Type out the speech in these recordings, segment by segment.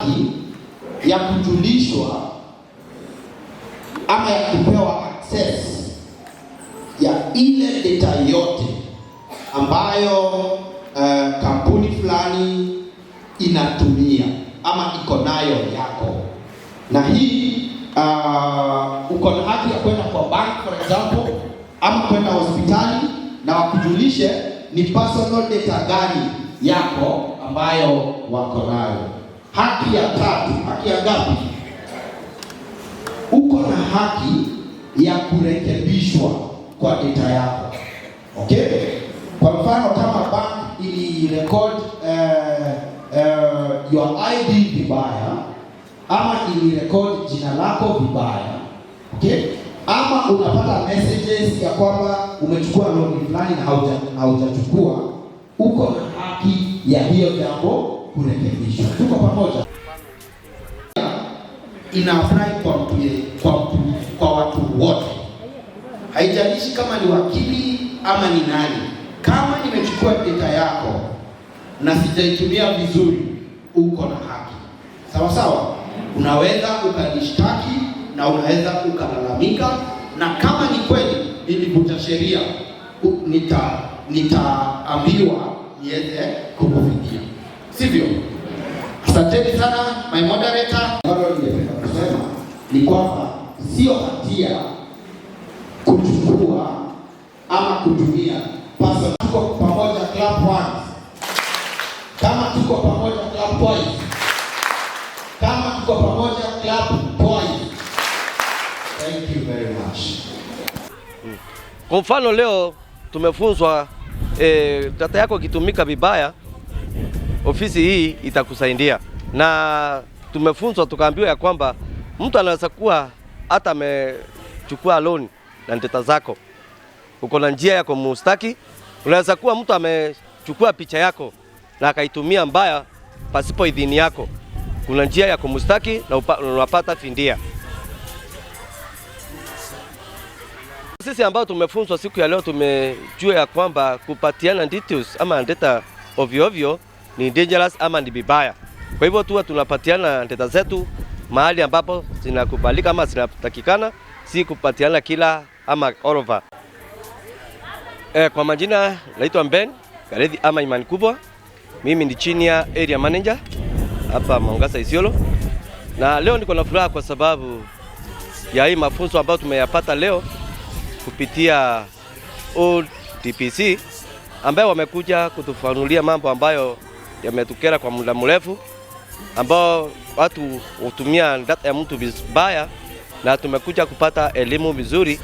haki ya kujulishwa ama ya kupewa access ya ile data yote ambayo kampuni fulani inatumia ama iko nayo yako. Na hii uko na haki ya kwenda kwa bank, for example, ama kwenda hospitali na wakujulishe ni personal data gani yako ambayo wako nayo. Haki ya tatu, haki ya ngapi? Uko na haki ya kurekebishwa kwa data yako. Okay? Kwa mfano, kama bank ili record your ID vibaya ama ili record jina lako vibaya, okay? Ama unapata messages ya kwamba umechukua loan fulani na haujachukua, uko na haki ya hiyo jambo kurekebishwa. Tuko pamoja? Ina apply kwa mtu, kwa watu wote, haijalishi kama ni wakili ama ni nani. Kama nimechukua data yako na sijaitumia vizuri, uko na haki sawa sawa. Unaweza ukanishtaki na unaweza ukalalamika, na kama ni kweli nilivunja sheria, nitaambiwa niweze kukufidia, sivyo? Asanteni sana, my moderator. Ambalo ningependa kusema ni kwamba sio hatia kuchukua ama kutumia personal. Tuko pamoja, clap once. Kama tuko pamoja, clap twice. Kama tuko pamoja, clap twice. Thank you very much. Kwa mfano, leo tumefunzwa data yako ikitumika vibaya, ofisi hii itakusaidia, na tumefunzwa tukaambiwa ya kwamba mtu anaweza kuwa hata amechukua loan na data zako, uko na njia ya kumustaki. Unaweza kuwa mtu amechukua picha yako na akaitumia mbaya pasipo idhini yako, kuna njia ya kumustaki na unapata fidia. Sisi ambao tumefunzwa siku ya leo tumejua ya kwamba kupatiana details ama data ovyo ovyo ni dangerous ama ni vibaya. Kwa hivyo tuwa tunapatiana data zetu mahali ambapo zinakubalika ama zinatakikana, si kupatiana kila ama all over. Kwa majina naitwa Ben Garethi ama Imani Kubwa. Mimi ni chini area manager hapa Mwangaza Isiolo, na leo niko na furaha kwa sababu ya hii mafunzo ambayo tumeyapata leo kupitia ODPC ambayo wamekuja kutufanulia mambo ambayo yametukera kwa muda mrefu, ambao watu hutumia data ya mtu vibaya, na tumekuja kupata elimu vizuri.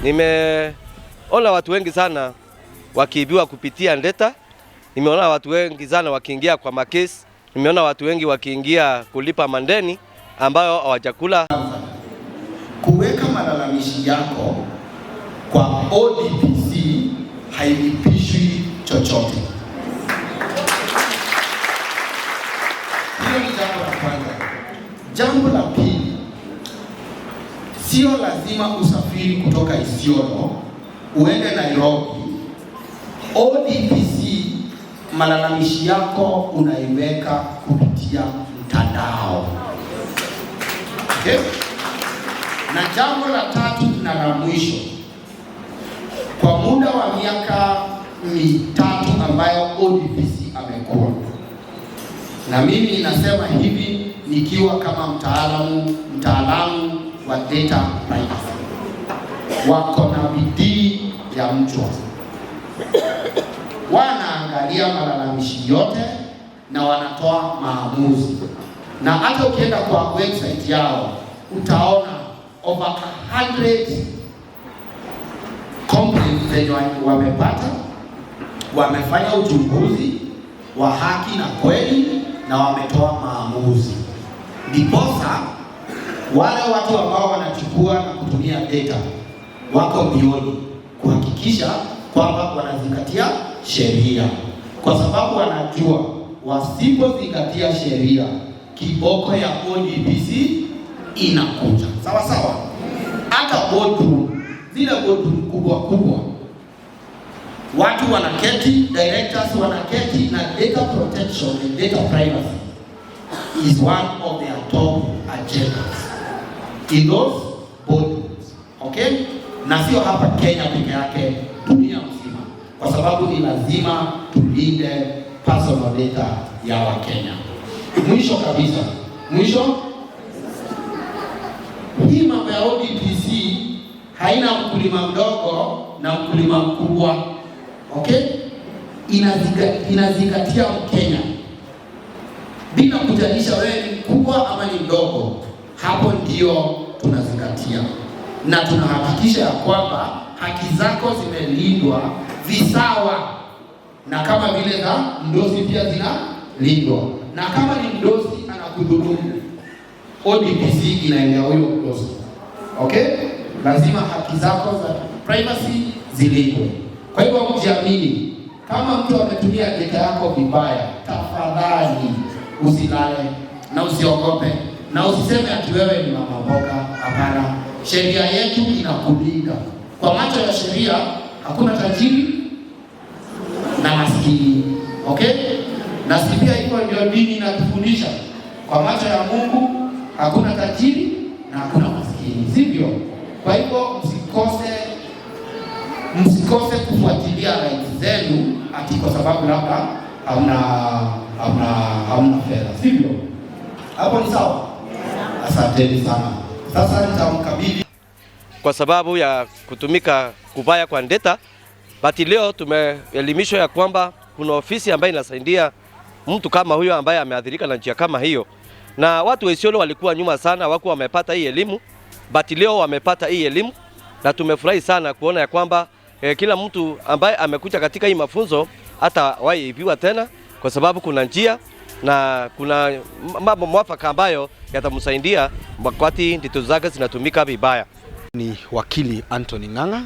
Nimeona watu wengi sana wakiibiwa kupitia data, nimeona watu wengi sana wakiingia kwa makesi, nimeona watu wengi wakiingia kulipa mandeni ambayo hawajakula. Kuweka malalamishi yako kwa ODPC hailipishwi chochote. Hilo ni jambo la kwanza. Jambo la pili, sio lazima usafiri kutoka Isiolo uende Nairobi. ODPC malalamishi yako unaiweka kupitia mtandao. Okay? Na jambo la tatu na la mwisho, kwa muda wa miaka 3 ambayo ODPC amekuwa, na mimi ninasema hivi nikiwa kama mtaalamu wa data privacy, wako na bidii ya mchwa, wanaangalia malalamishi yote na wanatoa maamuzi, na hata ukienda kwa website yao utaona over 100 complaints zenye wamepata, wamefanya uchunguzi wa haki na kweli na wametoa maamuzi. Ndiposa wale watu ambao wanachukua na kutumia data wako mbioni kuhakikisha kwamba wanazingatia sheria, kwa sababu wanajua wasipozingatia sheria kiboko ya ODPC inakuja. Sawa sawa. Hata boardroom, zile boardroom kubwa kubwa, watu wanaketi, directors wanaketi na data protection and data privacy Is one of their top agendas in those boardrooms. Okay? Na sio hapa Kenya peke yake, dunia mzima, kwa sababu ni lazima tulinde personal data ya Wakenya. Mwisho kabisa, mwisho, hii mambo ya ODPC haina mkulima mdogo na mkulima mkubwa. Okay? Inazingatia Mkenya bila kujalisha wewe ni mkubwa ama ni mdogo. Hapo ndio tunazingatia na tunahakikisha ya kwamba haki zako zimelindwa visawa, na kama vile za mdosi pia zinalindwa, na kama ni mdosi anakudhulumu, ODPC inaendea huyo mdosi. Okay? Lazima haki zako za privacy zilindwe. Kwa hivyo mjiamini, kama mtu ametumia data yako vibaya, tafadhali usilale na usiogope na usiseme ati wewe ni mama mboga. Hapana, sheria yetu inakulinda. Kwa macho ya sheria hakuna tajiri na maskini. Okay? Na si pia hivyo ndio dini inatufundisha. Kwa macho ya Mungu hakuna tajiri na hakuna maskini, sivyo? Kwa hivyo msikose kufuatilia rights zenu ati kwa sababu labda hamna fedha, sivyo? Hapo ni sawa? Asanteni sana. Sasa nitamkabidhi kwa sababu ya kutumika kubaya kwa data, but leo tumeelimishwa ya kwamba kuna ofisi ambayo inasaidia mtu kama huyo ambaye ameathirika na njia kama hiyo, na watu wa Isiolo walikuwa nyuma sana, hawakuwa wamepata hii elimu, but leo wamepata hii elimu, na tumefurahi sana kuona ya kwamba kila mtu ambaye amekuja katika hii mafunzo hata waibiwa tena, kwa sababu kuna njia na kuna mambo mwafaka ambayo yatamsaidia wakati details zake zinatumika vibaya. Ni wakili Anthony Ng'ang'a,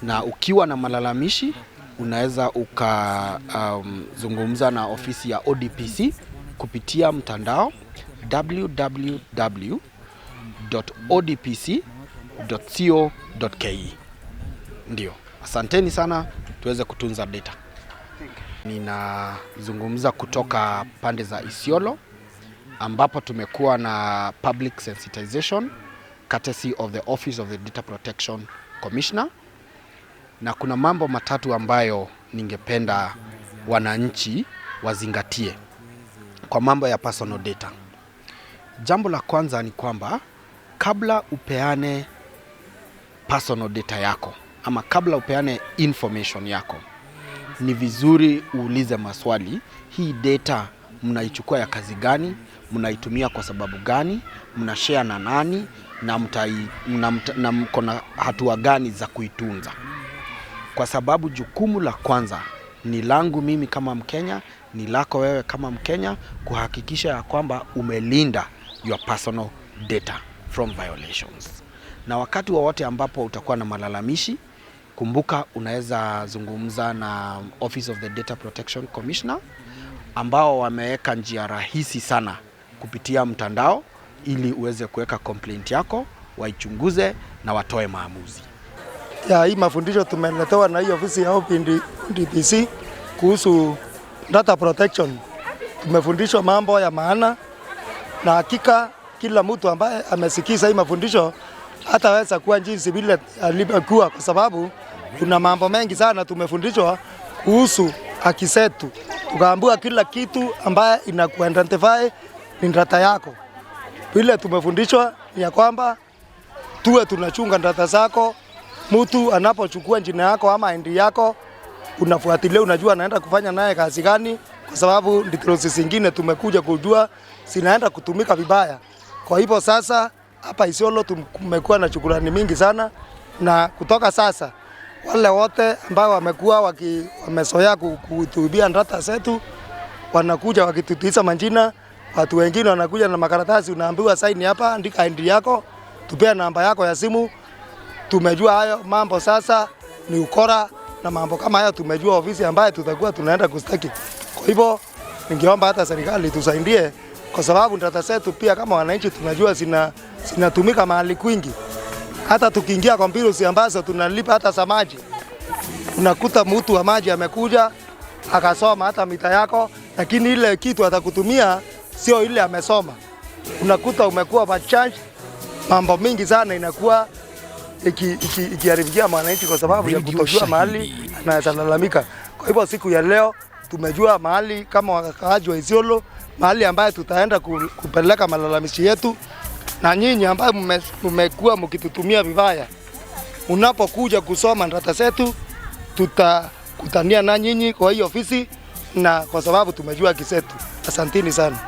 na ukiwa na malalamishi unaweza ukazungumza na ofisi ya ODPC kupitia mtandao www.odpc.co.ke. Ndio, asanteni sana, tuweze kutunza data. Ninazungumza kutoka pande za Isiolo ambapo tumekuwa na public sensitization courtesy of the Office of the Data Protection Commissioner, na kuna mambo matatu ambayo ningependa wananchi wazingatie kwa mambo ya personal data. Jambo la kwanza ni kwamba kabla upeane personal data yako ama kabla upeane information yako, ni vizuri uulize maswali. Hii data mnaichukua ya kazi gani? Mnaitumia kwa sababu gani? Mnashare na nani? Na mko na hatua gani za kuitunza? Kwa sababu jukumu la kwanza ni langu mimi kama Mkenya, ni lako wewe kama Mkenya, kuhakikisha ya kwamba umelinda your personal data from violations. Na wakati wowote ambapo utakuwa na malalamishi, kumbuka unaweza zungumza na Office of the Data Protection Commissioner ambao wameweka njia rahisi sana kupitia mtandao ili uweze kuweka complaint yako, waichunguze na watoe maamuzi. Ya hii mafundisho tumeletewa na hii ofisi ya ODPC kuhusu data protection. Tumefundishwa mambo ya maana, na hakika kila mtu ambaye amesikiza hii mafundisho hataweza kuwa jinsi vile alivyokuwa, kwa sababu kuna mambo mengi sana tumefundishwa kuhusu haki zetu. Tukaambiwa kila kitu ambaye inakuidentify ni data yako. Vile tumefundishwa ni ya kwamba tuwe tunachunga data zako. Mtu anapochukua jina yako ama ID yako, unafuatilia, unajua anaenda kufanya naye kazi gani, kwa sababu details zingine tumekuja kujua zinaenda kutumika vibaya. Kwa hivyo sasa hapa Isiolo tumekuwa na shukrani mingi sana, na kutoka sasa wale wote ambao wamekuwa wamezoea kutuibia data zetu wanakuja wakitutuiza majina. Watu wengine wanakuja na makaratasi, unaambiwa saini hapa, andika ID yako, tupea namba yako ya simu. Tumejua hayo mambo sasa ni ukora na mambo kama hayo, tumejua ofisi ambayo tutakuwa tunaenda kustaki. Kwa hivyo ningeomba hata serikali tusaidie, kwa sababu data zetu pia kama wananchi tunajua zinatumika mahali kwingi. Hata tukiingia kwa bills ambazo tunalipa hata za maji, unakuta mtu wa maji amekuja akasoma hata mita yako, lakini ile kitu atakutumia sio ile amesoma. Unakuta umekuwa overcharged, mambo mingi sana inakuwa ikiharibikia mwananchi kwa sababu ya Radio kutojua mahali Shahidi. anaweza lalamika. Kwa hivyo siku ya leo tumejua mahali kama wakaaji wa Isiolo, mahali ambayo tutaenda kupeleka malalamishi yetu, na nyinyi ambayo mmekuwa mkitutumia vibaya, unapokuja kusoma data zetu tutakutania na nyinyi kwa hiyo ofisi, na kwa sababu tumejua haki zetu. Asanteni sana.